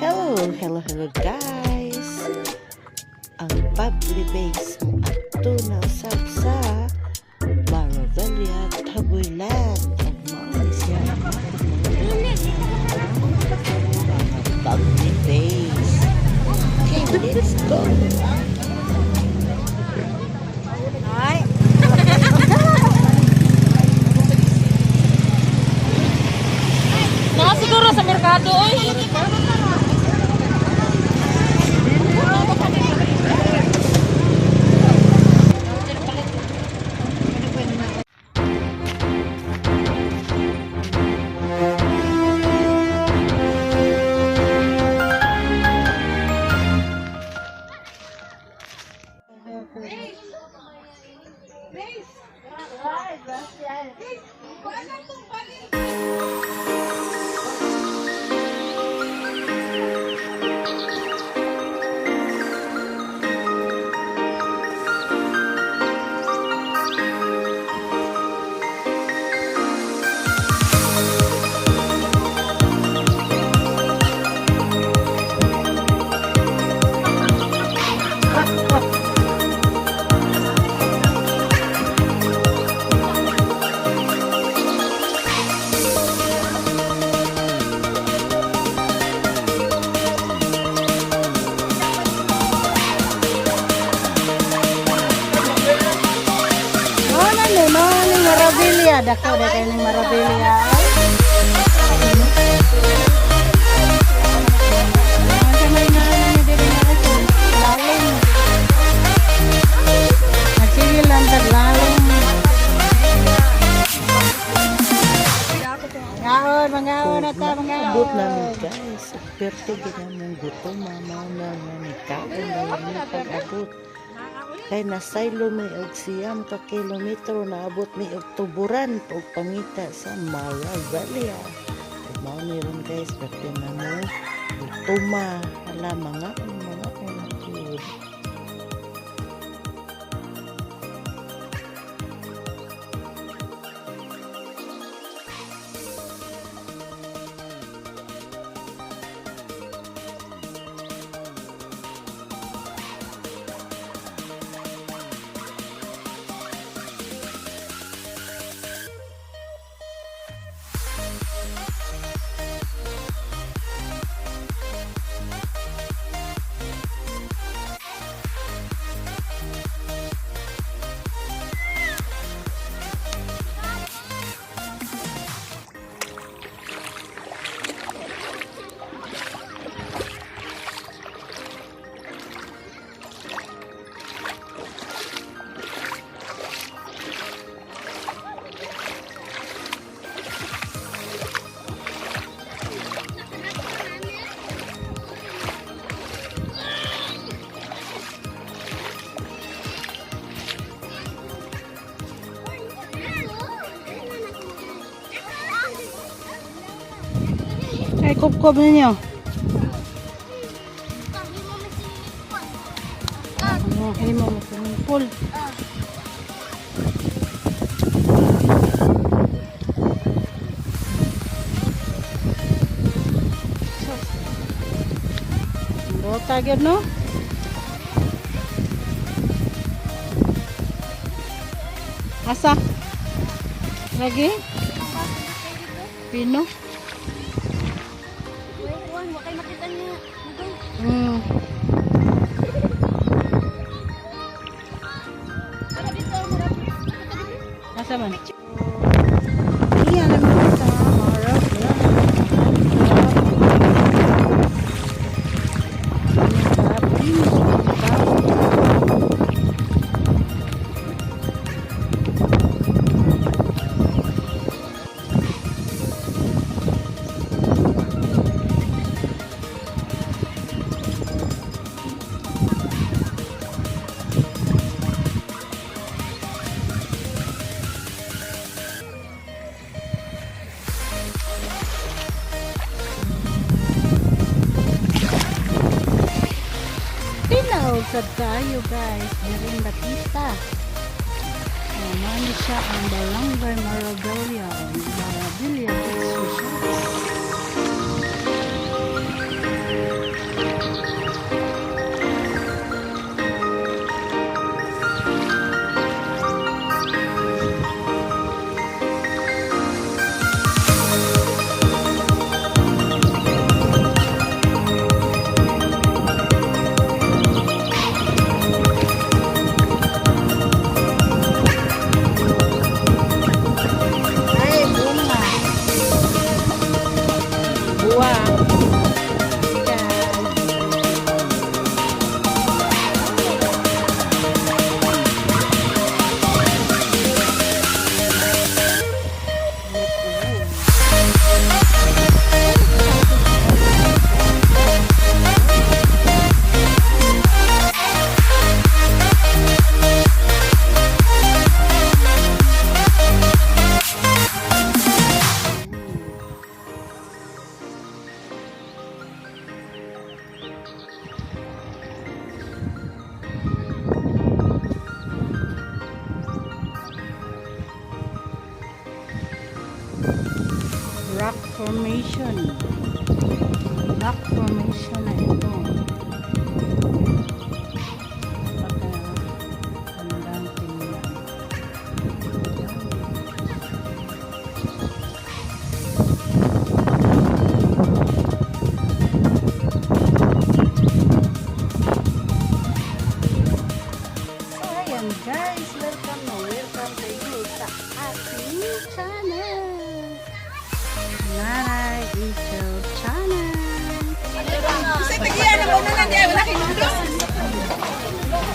Hello, hello, hello, guys! Ang Bubbly Base adto na usab sa Maravilla Tabuelan. Ug mao ni siya ang mga Bubbly Base. Okay, let's go! Ay. Mga siguro sa merkado, oy. Oh, nani, mao ning Maravilla. Dako da kay ning Maravilla. Ay. May nga ni diri nga sa lalim. Nagsige lang tag lalim. Ngaon, mangaon na ta, mangaon. Abot namin, guys. Perti ginamong gutom, mao na nga nikaon na mi pag-abot. Kay nasaylo mi og 9 ka kilometro, naabot mi og Tuburan og pangita sa Maravilla. Ug mao ni ron, guys, perti na mo gutoma. Hala, mga mga na gyud. Ay, kupkob ninyo. Ano, himo mo swimming pool. Sus. Bota gyud, no? Asa? Lagi? Pino? Wa kay makita niya. Asa man? Iya naman sa Maravilla. Sa Pino. Tinaw sad kayo, guys, diring dapita. Oh, mao ni siya ang Barangay Maravilla o Maravilla Beach Resort. Guys. Rock formation. Rock formation na ito. Napakagandang tingnan. So ayan guys, welcome na welcome to you sa ating channel. Nanay Angel Channel.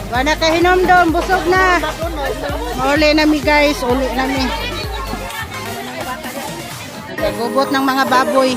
Wala ka hinomdom, busog na. Uli na mi guys, uli na mi. Nagubot ng mga baboy.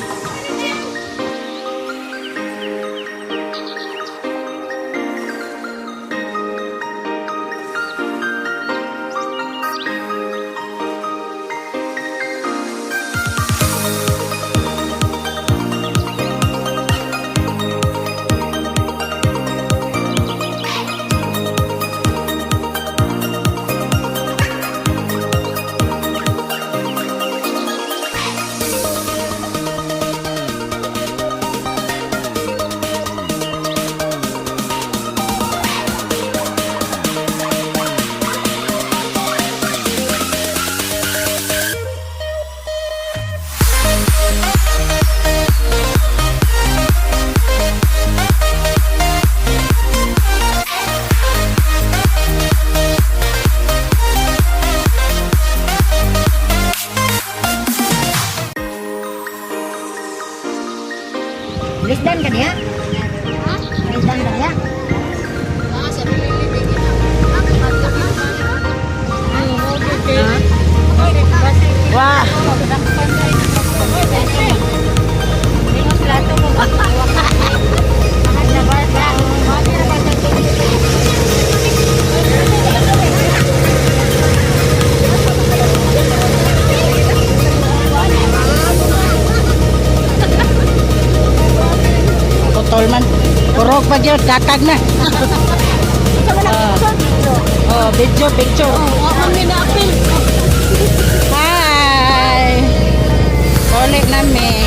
Lisdan ka niya? Lisdan ka niya? Wah! Putol man. Kurog pa dyan, gatag na. Oh, video, picture. Hi! Uli na mi.